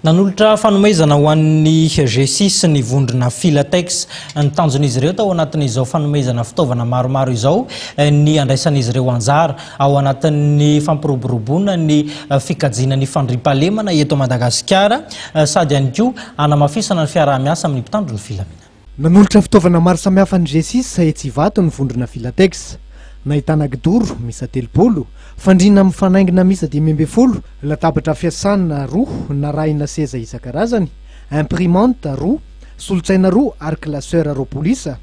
Nanolotra fanomezana ho an'ny G6 ny vondrona Filatex. Ny tanjon'izy ireo tao anatin'izao fanomezana fitaovana maromaro izao ny handraisan'izy ireo anjara ao anatin'ny fampiroboroboana ny fikajiana ny fandriampahalemana eto Madagasikara sady ihany koa hanamafisana ny fiaraha-miasa amin'ny mpitandro ny filaminana. Nanolotra fitaovana maro samihafa ny G6 etsy Ivato ny vondrona Filatex. Nahitana kidoro miisa 30, fandriana mifanaingina miisa 15, latabatra fiasana roa narahina seza isan-karazany, imprimante roa, solontsaina roa ary classeur 20 isa.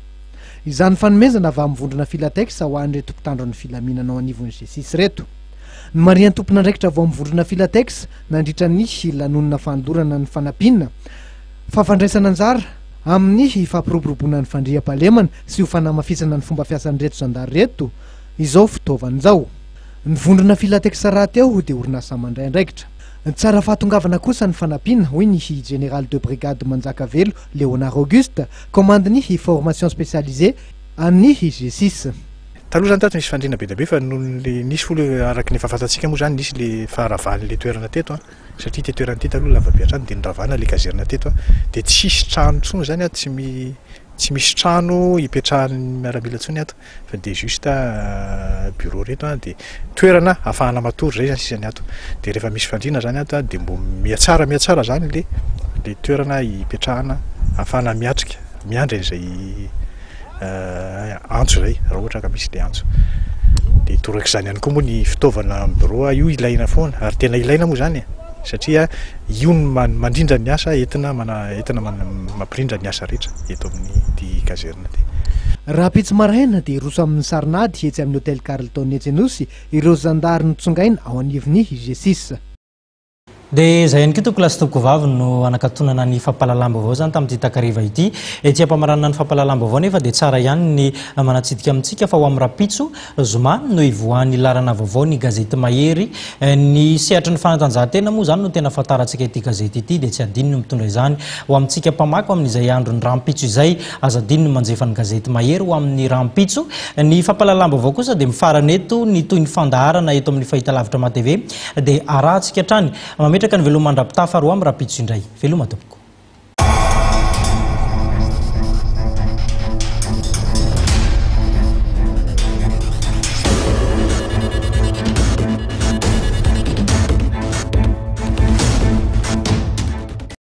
Izany fanomezana avy amin'ny vondrona Filatex ho an'ireto mpitandro ny filaminana ao anivon'ny G6 ireto. Nomarihan'ny tompon'andraikitra avy ao amin'ny vondrona Filatex nandritra ny lanonana fanolorana ny fanampiana fa fandraisana anjara amin'ny fampiroboroboana ny fandriampahalemana sy ho fanamafisana ny fomba fiasan'ireto zandary ireto izao fitaovana izao. Ny vondrona Filatex rahateo dia orinasa mandray andraikitra. Tsara fahatongavana kosa ny fanampiana, hoy ny Général de brigade Manjakavelo Léonard Auguste, kaomandin'ny formation spécialisée an'ny G6. Taloha zany tato nisy fandriana be dia be fa noho ny nisy folo araka ny efa fantatsika moa zany nisy le faharavan'le toerana teto an, satria ity toerana ity taloha lava be hatrany dia noravana le caserne teto an, dia tsisy trano intsony zany ato, tsy tsy misy trano hipetrahan'ny miaramila intsony ato fa dia juste bureau reto an, dia toerana ahafahana matory zay zany sisa ny ato, dia rehefa misy fandriana zany ato an dia mbo mihatsara mihatsara zany le le toerana hipetrahana ahafahana miatrika miandry an'izay antso izay raha ohatra ka misy le antso. Dia torak'izany ihany koa moa ny fitaovana amin'ny birao, io ilaina foana ary tena ilaina moa izany e, satria io no mandrindra ny asa entina entina mampirindra ny asa rehetra eto amin'ity caserne ity. Rahampitso maraina dia hiroso amin'ny sarin'ady etsy amin'ny Hotel Carlton etsy Anosy ireo zandary notsongaina ao anivon'ny G6. Dia izay ihany koa tompoko lahy sy tompoko vavy no hanakatonana ny fampahalalam-baovao izany tamin'ity takariva ity. Ety am-pamaranana ny fampahalalam-baovao nefa dia tsara ihany ny manatsidika amintsika fa ho amin'ny rahampitso zoma no hivoahan'ny laharana vaovao ny gazety Mahery. Ny sehatry ny fanatanjahantena moa izany no tena ahafantarantsika ity gazety ity dia tsy adino ny mitondra izany ho amintsika mpamaky ho amin'izay andron'ny rahampitso izay. Aza adino ny manjifa ny gazety Mahery ho amin'ny rahampitso. Ny fampahalalam-baovao kosa dia mifarana eto ny toy ny fandaharana eto amin'ny fahitalavitra MATV. Dia arahantsika hatrany. Mametraka ny veloma mandra-pitafa roa amin'ny rahampitso indray. Veloma tompoko.